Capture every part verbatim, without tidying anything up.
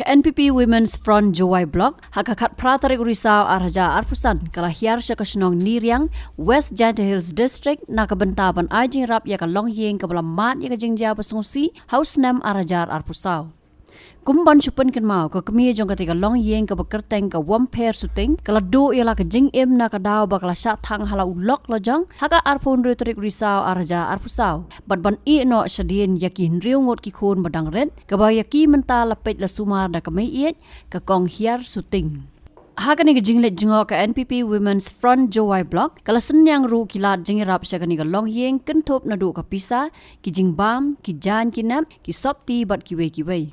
N P P Women's Front Jowai Block, ha ka khatphra tarik u Risaw ar hajar arphew san, ka la hiar sha ka shnong Niriang, West Jaintia Hills District, na ka bynta ban ai jingïarap ïa ka longïing kaba la mad ïa ka jingjia ba sngewsih ha u snem ar hajar arphew saw. Kum ban shu pynkynmaw, ka kmie jong katei ka longïing kaba kyrteng ka Wampher Suting, ka la duh ïa la ka jingim na ka daw ba ka la shah thang ha la u lok lajong, ha ka arphew hynriew tarik u Risaw ar hajar arphew saw. Bad ban ïeh noh shadien ïa ki hynriew ngut ki khun ba dang rit, kaba ïa ki mynta la peit la sumar da ka mei ïeit, ka Kong Hiar Suting. Ha kane ka jingleit jngoh, ka N P P Women's Front Jowai Block, ka la synñiang ruh ki lad jingïarap sha kane ka longïing, kynthup naduh ka pisa, ki jingbam, ki jaiñ ki nep, ki sopti bad kiwei kiwei.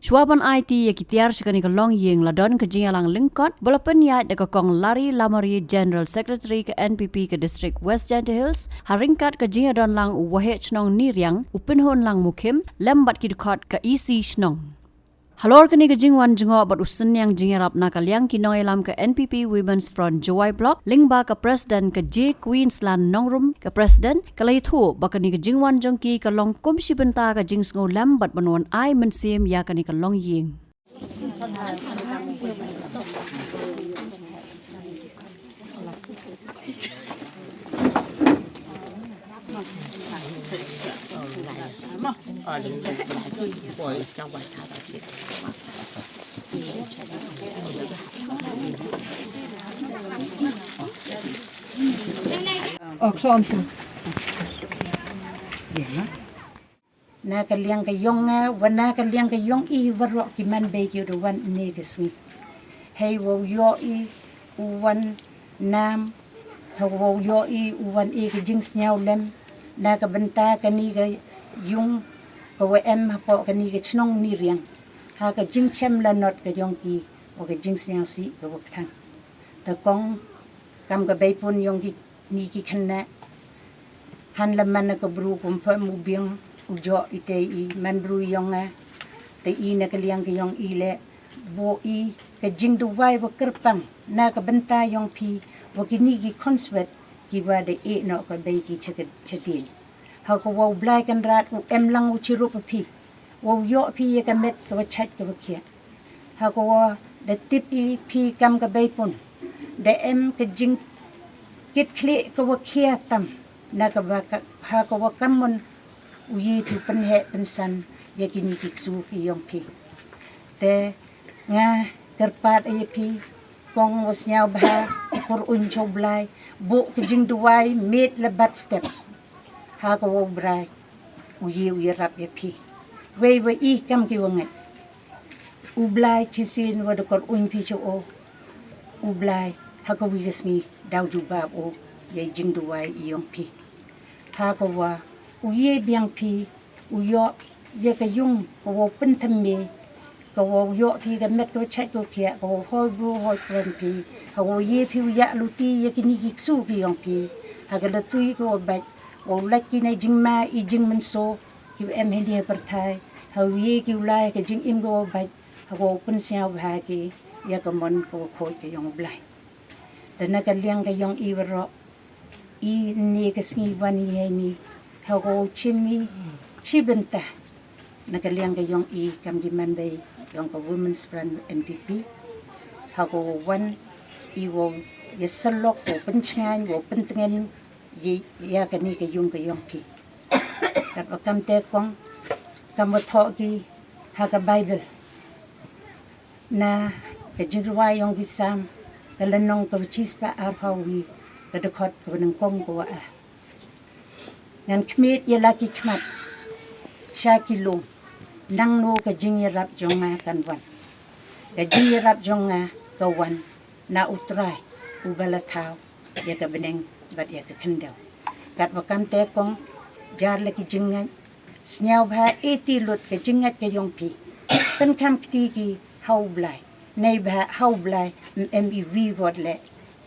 Shuwa ban aiti ïa ki tiar sha kane ka longïing, la don ka jingïalang lyngkot ba la pynïaid da ka Kong Larry Lamare, General Secretary ka N P P ka District West Jaintia Hills, ha ryngkat ka jingïadon lang u Waheh Chnong Niriang, u Pynhunlang Mukhim, lem bad ki dkhot ka E C Chnong. Halor kane ka jingwan jngoh bad u synñiang jingïarap na ka liang ki nongïalam ka N P P Women's Front Jowai Block, lyngba ka President ka J Queensland Nongrum, ka President, ka la ïathuh ba kane ka jingwan jong ki ka long kum shi bynta ka jingsngewlem bad ban wan ai mynsiem ïa kane ka longïing. Na ka liang ka yong nga, wa na ka liang ka yong i, waroh ki man bei ki u da wan ynne ka sngi. Hei wow yoh i u wan nam, ha wow yoh i u wan i ka jingsñiaw lem, na ka bynta kani ka yung ka wa em hapoh kani ka chnong Niriang. Ha ka jingchem lanot ka yong ki, wa ka jingsñiaw sih ka wa kthang. Ta kong, kam ka beipun yong ki ni ki khynnah. Han la man ka bru kum pha mu biang u joh i te i man bru yong nga. Te i na ka liang ka yong i le. Bo i ka jingduwai wa kyrpang na ka bynta yong phi wa kini ki khonswet ki wa da e noh ka bei ki cha ka, cha din. Ha ka wow Blai Kynrad u em lang u chirup phi. Wow yoh phi ya ka met ka wa chait ka wa khiah. Ha ka wa da tip i phi kam ka beipun. Da em ka jingkit khlieh ka wa khiah tam. Na ka wa ka, ha ka wa kam mon u ye phi pynheh pynsan ya kini ki ksu ki yong phi. Te nga kyrpad ya phi kong wa sñiaw bha, kur un cha u Blai, bo ka jingduwai, met la bat step. Ha ka wa u Blai u ye u yarap ya phi. Wei wa i kam ki wa ngait. U Blai chisien wa da kor un phi cha o. U Blai ha ka wi ka sngi daw jubab o ya i jingduwai i yong phi. Ha ka wa u ye biang phi u yoh ya ka yung ka wa pynthymme. Ka wow yoh phi ka met ka wa chait ka wa khiah, ka wow hoi bru hoi pran phi. Ha wow ye phi u yah luti ya kini ki ksu ki yong phi. Ha ka luti ka wa bait, wow lait ki na i jingma i jingmynsaw ki wa em hynne ha pyrthai. Ha wow ye ki u lai ka jingim ka wa bait. Ha wow pynsñiaw bha ki ya ka mon ka wa khooid ka yong u Blai. Te na ka liang ka yong i waroh. I ynne ka sngi wan i heini. Ha ka wow chim i chi bynta. Na ka liang ka yong i kam ki man bei yong ka Women's Front N P P. Ha ka wow wan i wow ya salok, wow pynchngaiñ, wow pyntngen ya, ya kani ka yung ka yong phi. Kat wa kam te kong, kam wa thoh ki ha ka Bible. Na ka jingduwai yong ki Salm, ka lynnong ka wa chispah arphaw wi, ka dkhot ka wa nyngkong ka wa ah. Ngan khmih ya la ki khmat sha ki lum, nangno ka jingyarap jong nga kan wan. Ka jingyarap jong nga ka wan na u Trai u ba la thaw ya ka bneng bad ya ka khyndew. Kat wa kam te kong, jar la ki jingngait, sñiaw bha, e ti lut ka jingngait ka yong phi. Pynkham kti ki ha u Blai. Nei bha ha u Blai, em, em i wi wot le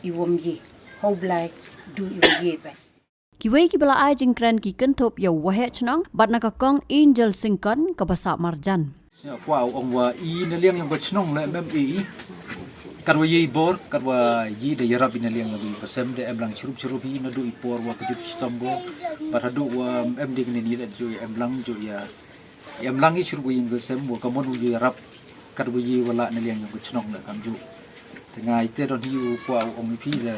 i wom ye. Ha u Blai du i wa ye bha. Kiwei ki ba la ai jingkren ki kynthup ya u Waheh Chnong bad na ka Kong Angel Syngkon ka ba sah marjan. Sñiaw kwah u ong wa i na liang yong ka chnong le mem e i. Kat wa ye i bor, kat wa ye da yarap i na liang yong i ba sem, da em lang chirup chirup i na du i por wa ka jut chitom bo. Bad ha du wa em ding ne ni da ju em lang ju ya. Em lang i chirup wa yong ka sem wa ka mon u yarap. Kat wa ye wa lah na liang yong ka chnong la kamjooh. Te nga ite don hi u kwah u ong i phi da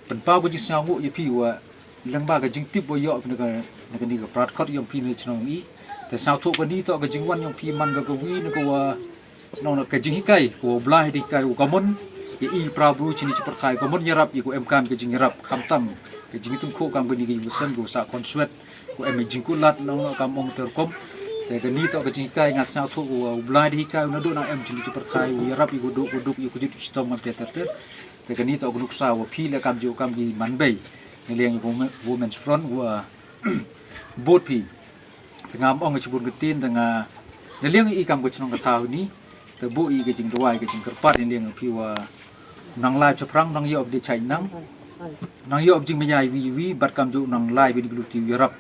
pynpaw ka jingsngewnguh ya phi wa lyngba ka jingtip wa yoh phi na ka, na kani ka pratkhot yong phi na chnong i. Te sngewthuh kani toh ka jingwan yong phi man ka kawi na ka wa chnong na ka jinghikai ka wa u Blai da hikai u kamon ya i para bru chini chi pyrthai, kamon yarap ya ka emkam ka jingyarap khamtam ka jingtyngkhuh kam kani ka yung sem ka wa sah khonswet. Ko em i jingkulat nong no kam ong ter kom. Te kani toh ka jinghikai nga sngewthuh ko wa u Blai da hikai u nadooh na em chini chi pyrthai u yarap i ko duk ko duk i ko jut chitom ngam ter ter. Te kani toh ka nuksa wa phi le kamjooh kam ki manbei na liang i Women, Women's Front wa bot phi. Te ngam ong i chibun ka tin te nga na liang i kam ka chnong ka thaw ni. Te buh i ka jingduwai ka jingkyrpad i liang phi wa nang lai chaphrang nang yoh di chai nang. Nang yoh jingmaya wi wi bad kamjooh nang lai wi di gluti wi rap.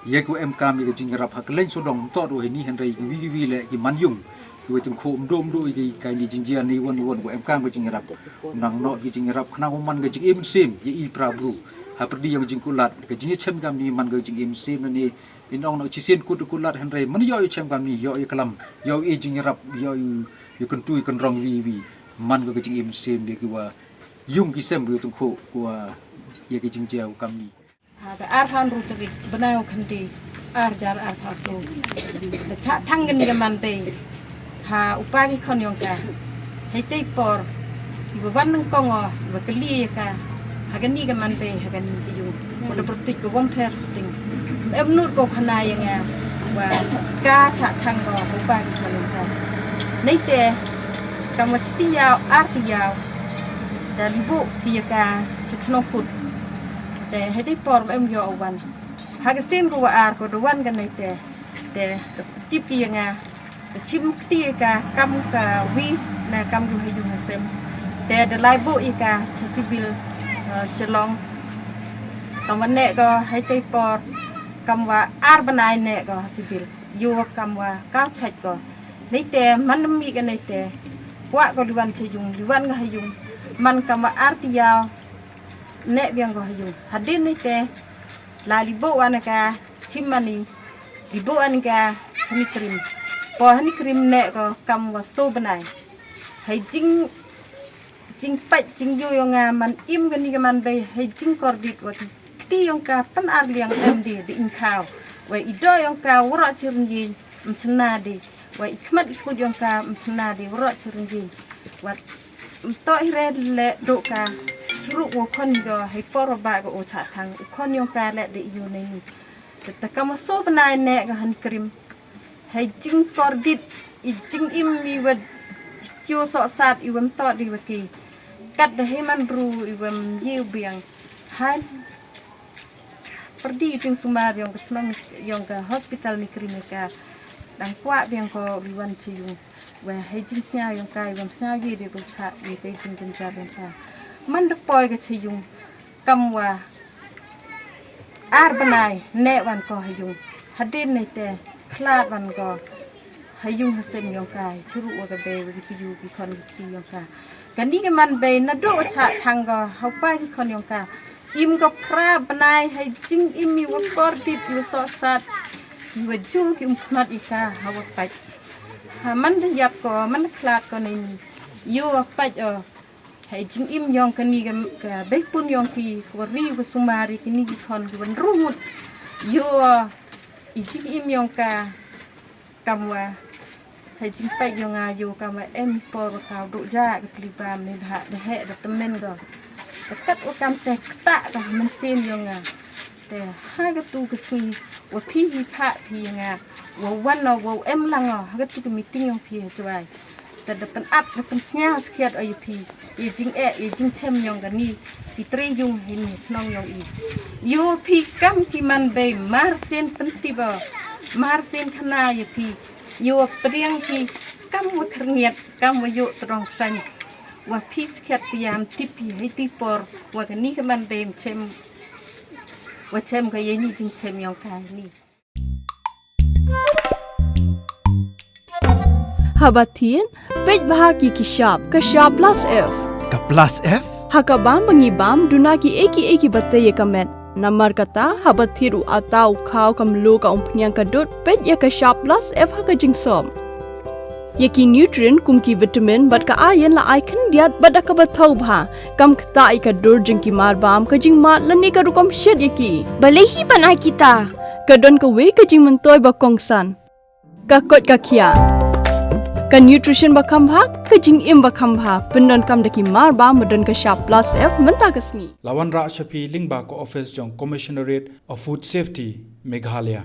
Ye ko emkam ye ka jingyarap ha ka leng sodong toh do hini hynrei ki wi wi le ki manyung. Ki wa tyngkhuh mdo mdo i ki kai ni jingjia ni won won ko emkam ka jingyarap. Nang noh ki jingyarap khnang u man ka jingim sim ye i para bru. Ha pyrdi yong jingkulat ka jingchem kam ni man ka jingim sim na ni. Pynong na chisien kut kut lat hynrei man yoh i chem kam ni yoh i klam yoh i jingyarap yoh i kyntu i kynrong wi wi man ka jingim sim de ki wa yung ki sem wi tyngkhuh ko wa ya ki jingjia kam ni. Ha ka ar phaw ynru tarik bnai u khyndai ar jar ar phaw so. Da chah thang kani ka manbei. Ha u pa ki khon yong ka. Hei tei por. I wa wan nyngkong o, i wa kylli ya ka. Ha kani ka manbei, ha kani ka yung. Wa da pyrtuit ka wom pher sting. Em nut ko khana ya nga. Wa ka chah thang ko, u pa ki khon yong ka. Nei te, kam wa chiti yaw, ar ti yaw. Da libuh ki ya ka, cha chnong put. Te, hei tei por, em yoh wan. Ha ka sien ko wa ar ko, da wan ka nei te. Te, da tip ki ya nga. Te chim kti ka kam ka wi na kam du ha yung ha sem. Te da lai buh i ka cha civil, eh, Shillong. Kam wa neh ko hei tei por kam wa ar bnai neh ko ha civil. Yoh kam wa kaw chait ko. Nei te man mi ka nei te. Kwah ko liwan cha yung, liwan ka ha yung. Man kam wa ar ti yaw neh biang ko ha yung. Hadien nei te la libuh wan ka chim mani. Libuh wan ka hani krim. Po hani krim neh ko kam wa so bnai. Hei jing, jingpait jingyoh yong nga man im kani ka manbei hei jingkordit wa ki kti yong ka pan ar liang em di di inkhaw. Wa i doh yong ka waroh chi rynjing mchna di. Wa i khmat i khut yong ka mchna di waroh chi rynjing. Wa mtoh hi re le doh ka chru u khon ko hei por ba ko u chah thang u khon yong ka le di yu nei ni. Te, te kam wa so bnai neh ka hani krim. Hei jingkordit, i jingim i wa kyo soh sat i wa mtoh di wa ki. Kat da hei man bru i wa mye u biang. Han pyrdi i jingsumar yong ka chnong yong ka hospital ni krim ka. Dang kwah biang ko liwan cha yung. Wa hei jingsngew yong ka i wa msngew ye di ko chah i te jingjynjar yong ka. Man da poi ka cha yung. Kam wa ar bnai neh wan ko ha yung. Hadien nei te khlad wan ko ha yung ha sem yong ka, chru wa ka bei wa ki piyu ki khon ki kti yong ka. Kani ka manbei nadooh chah thang ko ha u pa ki khon yong ka. Im ko phra bnai hei jingim i wa kordit i wa soh sat. I wa ju ki um khmat i ka ha wa pait. Ha man da yap ko, man da khlad ko nei ni. Yoh wa pait o. Hei jingim yong kani ka, ka beipun yong ki, ka wa ri ka sumar i kini ki khon ki wa nrungut. Yoh i jingim yong ka kam wa. Hei jingpait yong nga yoh kam wa em por wa kaw doh ja ka pli bam ni da heh da tymmen ko. Ka kat wa kam te kta ka mynsiem yong nga. Te ha katu ka sngi wa phi hi pha phi ya nga wa wan o wa em lang o ha katu ka meeting yong phi ha Jwai. Te da pynap da pynsngew skhiat o ya phi ya jingeh ya jingchem yong kani ki tre yung heini chnong yong i. Yoh phi kam ki manbei mar sien pyntip o mar sien khana ya phi. Yoh pdiang phi kam wa khyrngiat kam wa yoh tdong ksaiñ. Wa phi skhiat phi yam tip phi hei ti por wa kani ka manbei chem. Wa chem ka yeini jingchem yong ka ni. Haba thied, peit bha ki ki shap, ka shap plus F. Ka plus F? Ha ka bam ba ngi bam, duna ki e ki e ki bate ya ka met. Namar kata, haba thied u ata u khaw ka mlu ka umphniang ka dud, peit ya ka shap plus F ha ka jingsop. Ya ki nutrient kum ki vitamin bad ka iron la ai khyndiat bad da kaba thaw bha, kam ktah ya ka dur jong ki mar bam, ka jingmad lane ka rukom shet ya ki. Balei hi ban ai kita? Ka don kawei ka jingmyntoi ba kongsan. Ka koit ka khiah. Ka nutrition ba kham bha, ka jingim ba kham bha, pyndonkam da ki mar bam ba don ka shap plus F mynta ka sngi. La wanrah sha phi lyngba ka office jong Commissionerate of Food Safety, Meghalaya.